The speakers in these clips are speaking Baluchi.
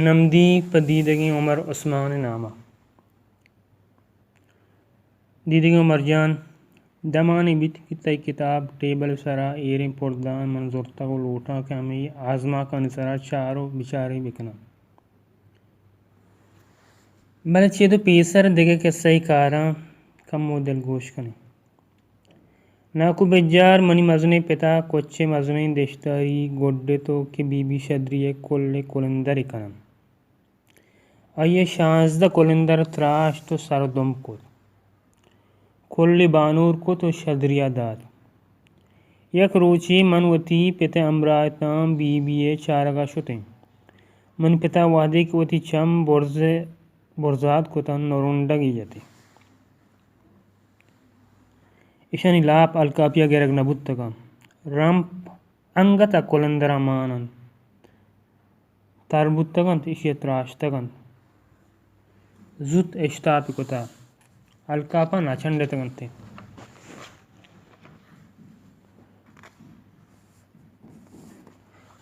نمدی پہ دیدگیں عمر عثمان ءِ نام ءَ۔ دیدگیں عمر جان، دمانے بیت کہ تئی کتاب ٹیبل ءِ سرا ایریں پردان من زرتگ ءُ لوٹاں کہ ہمے آزمانکانی سرا چار ءُ بچارے بکناں۔ بلے چد ءُ پیسر دگہ کسہ ءِ کاراں کمو دلگوش کنیں۔ ناکو بجار، منی مزنیں پتا کچ ءِ مزنیں دشتاری گڈ ات ءُ کہ بی بی شدری ءِ کل ءِ کلندرے کناں۔ آئی ءَ شانزدہ کلندر تراشت ءُ سردم کت۔ کل ءَ بانور کت ءُ شدری ءَ دات۔ یک روچے من وتی پت ءِ ہمراہ اتاں، بی بی ءِ چارگ ءَ شتیں۔ منی پتا وہدے کہ وتی چم برز، برزاد کتنت، نرنڈگے جتیں۔ ایشانی لاپ الکاپی ءَ گرگ نہ بوتگ انت۔ رمپ انگت ءَ کلندر ءَ مان انت۔ تر بوتگ انت، ایشی ءَ تراشتگ انت۔ زوت اشتاپ کتہ۔ الکاپاں نہ چنڈتگ انت۔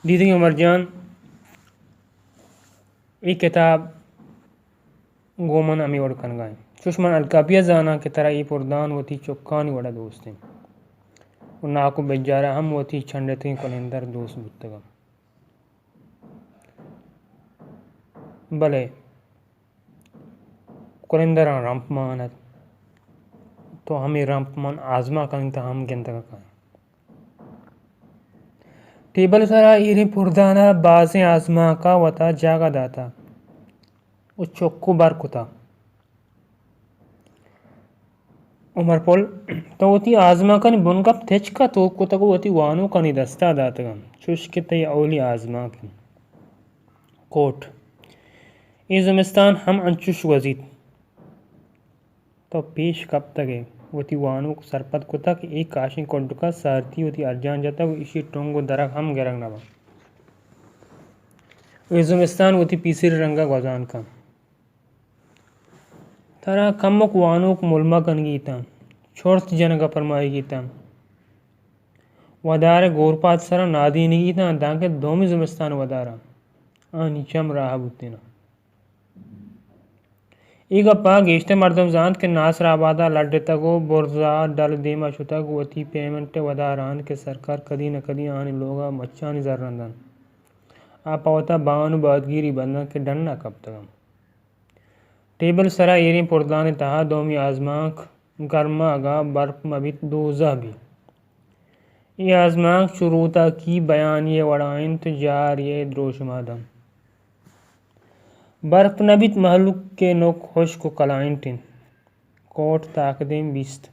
دیدگیں عمر جان، اے کتاب گوں من ہمے وڑ کنگا انت۔ چوش من الکاپی ءَ زاناں کہ ترا اے پردان وتی چکانی وڑا دوست انت ءُ ناکو بجار ءَ ہم وتی چنڈتگیں کلندر دوست بوتگ انت۔ بلے کلندراں رمپ مان ات، تو ہمے رمپ من آزمانکانی تہا ہم گندگ ءَ کائیں۔ ٹیبل ءِ سرا ایریں پردان ءَ بازیں آزمانک ءَ وتا جاگہ داتہ ءُ چک ءُ بر کتہ۔ عمر پل، تو وتی آزمانکانی بنگپ تچک ءَ توک کتگ ءُ وتی وانوکانی دست ءَ داتگ انت، چوش کہ تئی اولی آزمانک انت۔ کوٹ، اے زمستان ہم انچوش گوزیت۔ تو پیش کپتگ ئے، وتی وانوک سرپد کتگ کہ اے کاشیں کڈک ءَ سارتی وتی ارجان جتگ ءُ ایشی ٹنگ ءُ درگ ہم گرگ نہ بنت۔ اے زمستان وتی پیسری رنگ ءَ گوزان کن۔ ترا کمک وانوک ملمہ کنگی اتاں، چرت جنگ ءَ پرمائیگی اتاں۔ ودار ءِ گورپاد سرا نادینگی اتاں، دانکہ دومی زمستان ودار ءَ آنی چم راہ بوتیناں۔ اے گپ ءَ گیشتر مردم زانت کہ ناصر آباد ءَ لڈتگ ءُ برز ءَ ڈل دیم ءَ شتگ، وتی پیمنٹ ءِ ودار ءَ انت کہ سرکار کدی نہ کدی آنی لوگ ءَ مچانی زر رند انت۔ آ پہ وتا بان ءُ بادگیری بند انت کہ ڈن ءَ کپتگ انت۔ ٹیبل سرا ایریں پردان ءِ تہا دومی آزمانک، گرماگ ءَ برپ مہ بیت دوزہ بیت۔ اے آزمانک چو روتاکی بیانی ءِ وڑا انت، جارے ءِ دروشم ءَ دنت۔ برپ نہ بیت، مہلوک ءِ نک ہشک ءُ کلائنٹ انت۔ کوٹ، تاکدیم بیست۔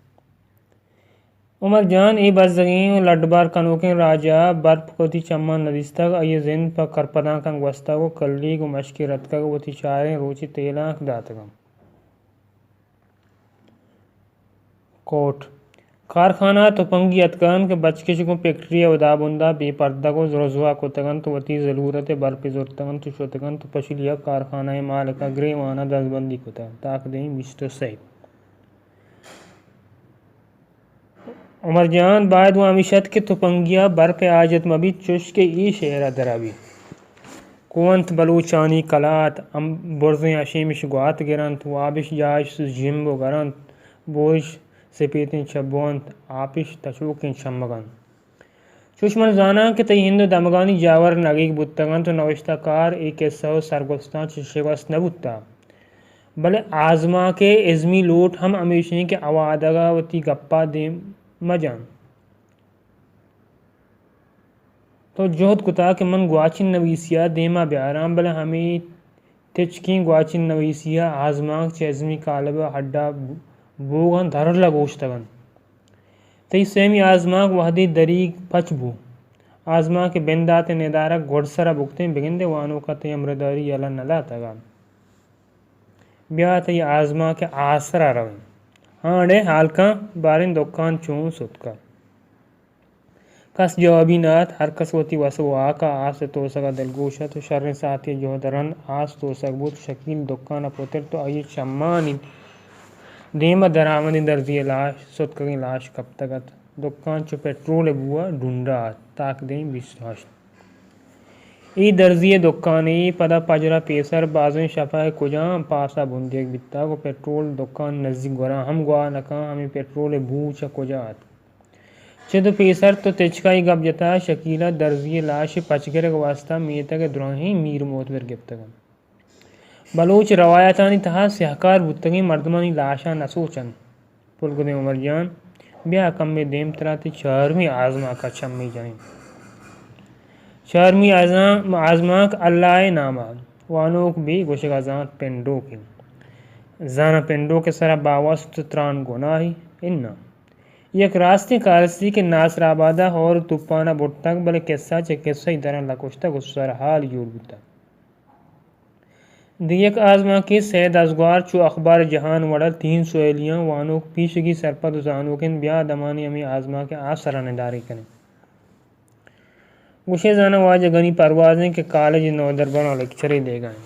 عمر جان، اے بزگیں ءُ لڈبار کنوکیں راج ءَ برپ کہ وتی چماں نہ دیستگ، آئی ءِ زند پہ کرپدانکاں گوستگ ءُ کلیگ ءُ مشکے رتکگ ءُ وتی چاریں روچی تیلانک داتگ انت۔ کوٹ، کارخانہ ءَ تپنگی اتکگ انت کہ بچکش گوں پیکٹری ءِ ہدابند ءَ بے پردگ ءُ رزوا کتگ انت ءُ وتی زلورت ءِ برپے زرتگ انت ءُ شتگ انت ءُ پشیلی ءَ کارخانہ ءِ مالک ءَ گریوان ءَ دزبندی کتگ۔ تاکدیم بیست ءُ سئے۔ عمر جان، باید وَ ہمیش ات کہ تپنگی ءَ برپ ءِ حاجت مہ بیت، چوش کہ اے شہر ءَ درا بیت۔ کوانت بلوچانی کلات، ہم برزیں اشیمش گوات گر انت، وابش جاہش جمب ءُ گر انت، بورش سپیتیں چبو انت، آپش تچوکیں چمگ انت۔ چوش من زاناں کہ تئی ہند ءُ دمگانی جاور نگیگ بوتگ انت ءُ نوشتہ کار اے کسہ ءُ سرگوستاں چہ شگست نہ بوتگ۔ بلے آزمانک ءِ ازمی لوٹ ہم ہمیش انت کہ اوادگ ءَ وتی گپ ءَ دیم مہ جن۔ تو جہد کتگ کہ من گواچن نویسی ءَ دیم ءَ بیاراں، بلے ہمے تچکیں گواچن نویسی ءَ آزمانک چہ ازمی کالب ءَ ہڈ ءَ بوگ ءَ انت، دھرل ءَ گوشتگ انت۔ تئی سیمی آزمانک وہدے دریگ پچ بو۔ آزمانک ءِ بندات ءِ ندارگ گڈسر ءَ بکتیں، بگندے وانوک ءَ تئی ہمراہداری یلہ نہ داتگ ات۔ بیا تئی آزمانک ءِ آسر ءَ رویں۔ ہاں اڑے ہالکاں، باریں دکان چون ستکگ؟ کس جوابی نہ ات، ہر کس وتی وس ءُ واک ءَ آس ءِ توسگ ءَ دلگوش ات ءُ شریں ساعتے ءِ جہد ءَ رند آس توسگ بوت۔ شکیل دکان ءَ پترت ءُ آئی ءِ چمانی دیم ءَ درآمدیں درزی ءِ لاش، ستکگیں لاش کپتگ ات۔ دکان چو پٹرول ءِ بو ءَ ڈونڈا ات۔ تاکدیم بیست ءُ ہشت۔ اے درزی ءِ دکانے، پدا پجر ءَ پیسر بازیں شپ ءَ کجام پاس ءَ بندیگ بیتگ ءُ پٹرول دکان نزیک گوراں ہم گواہ نہ کن، ہمے پٹرول ءِ بو چہ کجا ات۔ چد ءُ پیسر تو تچکائی گپ جتا، شکیل ءَ درزی ءِ لاش ءِ پچ گرگ ءِ واستہ میتگ ءِ دراہیں میر معتبر گپتگ انت۔ بلوچ روایتانی تہا سیاہکار بوتگیں مردمانی لاشاں نہ سوچنت۔ پلگدیں عمر جان، بیا کمے دیمترا تئی چارمی آزمانک ءَ چمی جنیں۔ چارمی آزان-، آزمانک اللہ ءِ نام ءَ۔ وانوک بے گوشگ ءَ زانت پنڈوک انت۔ زاناں پنڈوک ءِ سرا باوست تران گناہے؟ اناں۔ یک راستیں کارستے کہ ناصر آباد ءَ ہور ءُ توپان ءَ برتگ، بلے کسہ چہ کسہ ءَ دراں لکشتگ ءُ سرحال جوڑ بوتگ۔ دگہ یک آزمانکے سید ازگار چو اخبار جہان وڑا تین سویلیاں۔ وانوک پیشگی سرپد ءُ زانوک انت، بیا دمانے ہمے آزمانک ءِ آسرا ندارے کنیں۔ گوشے زاناں واجہ گنی پروازیں کہ کالج نودربراں لیکچرے دیگا انت۔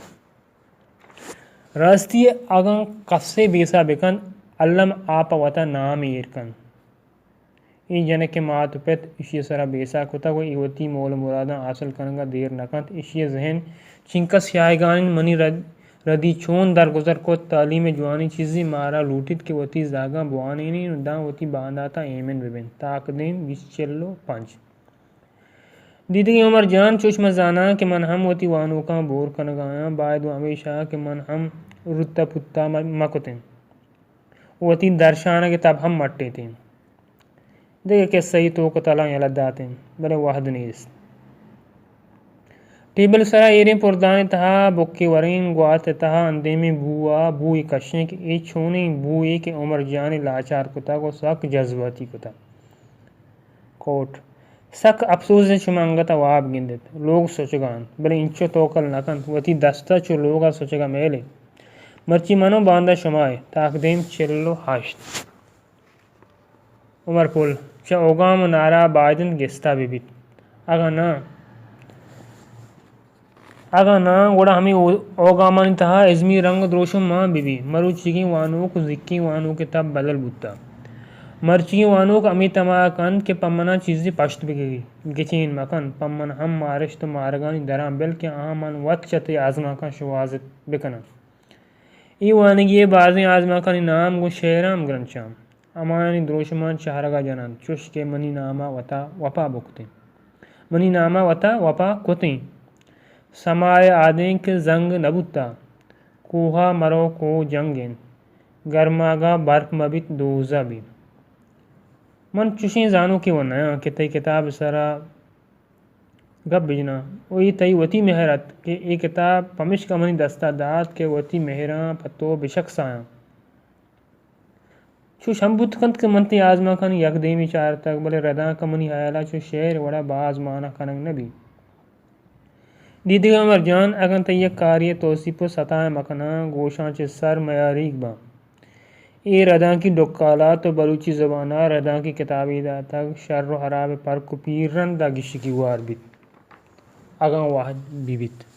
راستی ءَ اگاں کسے بیسہ بکنت، الم آ پہ وتا نامے ایر کنت۔ اے جنک ءِ مات ءُ پت ایشی ءِ سرا بیسہ کتگ ءُ اے وتی مول ءُ مراداں حاصل کنگ ءَ دیر نہ کنت۔ ایشی ءِ ذہن چنکس سیاہگان انت، منی رد-، ردی چون درگزر کت، تعلیم ءِ جوانیں چیزے مارا لوٹیت کہ وتی زاگاں بوانینیں ءُ داں وتی بانداتاں ایمن بہ بنت۔ تاکدیم بیست چل ءُ پنچ۔ دیدگیں عمر جان، چوش من زاناں کہ من ہم وتی وانوکاں بور کنگ ءَ آں، باید و ہمیشہ کہ من ہم رت ءُ پت ءَ م-، مہ کتیں۔ وتی درشانگ ءِ تب ہم مٹیتیں۔ دگہ کسہ ئی توک ءُ تلاں یلہ داتیں، بلے وہد نیست۔ ٹیبل سرا ایریں پردان ءِ تہا بکے وریں گوات ءِ تہا اندیمیں بو ءَ بوئے کشیں کہ اے چونیں بوئے کہ عمر جان ءَ لاچار کتگ ءُ سک جذباتی کتگ۔ کوٹ، سک اپسوز انت شما انگت ءَ واب گندت۔ لوگ سچگ ءَ انت، بلے انچو توکل نہ کنت۔ وتی دست ءَ چو لوگ ءَ سچگ ءَ میل ئے۔ مرچی من ءُ باندا شما ئے۔ تاکدیم چل ءُ ہشت۔ عمر پل، چہ اوگام ءُ نارا باید انت گستا بہ بیت۔ اگاں ناں، اگاں ناں، گڑا ہمے او-، اوگامانی تہا ازمی رنگ ءُ دروشم مان بہ بیت۔ مروچیگیں وانوک ءُ زیکیں وانوک ءِ تب بدل بوتگ۔ مرچیگیں وانوک ہمے تما کنت کہ پہ منا چیزے پشت بہ گچین مہ کنت، پہ من ہم مارشت ءُ مارگانی دراں بل کہ آہاں من وت چہ تئی آزمانکاں شوہازت بہ کناں۔ اے وانگی ءِ بازیں آزمانکانی نام گوں شعراں ہم گرنچاں۔ ہمایانی دروشمان چہرگا جننت، چوش کہ منی ناما وتا وپا بکتیں۔ منی ناما وتا وپا کتیں۔ سمائے آدینک زنگ نبوتا، کوہا مرو کوہ جنگ انت، گرماگا برف مبیت دوزہ بیت۔ من چوشیں زانوکے و نیاں کہ تئی کتاب سرا گپ بجناں۔ و اے تئی وتی مہر ات کہ اے کتاب پمشکا منی دستا دات کہ وتی مہراں پہ تو بشکسایاں۔ چوش ہم بوت کنت کہ من تئی آزمانکانی یک دیمی چارتگ، بلے ردانک منی ہیالا چو شعر وڑا باز مانا کنگ نہ بیت۔ دیدگا عمر جان، اگن تئی یک کاری توسیپ و ستائیں مکناں، گوشاں چہ سر میاریگ باں۔ اے ردانکی ڈکالا تو بلوچی زبانا ردانکی کتابے داتگ، شر و حراب پرک و پیر رندا گیشگی گوار بیت۔ اگاں وہد بہ بیت۔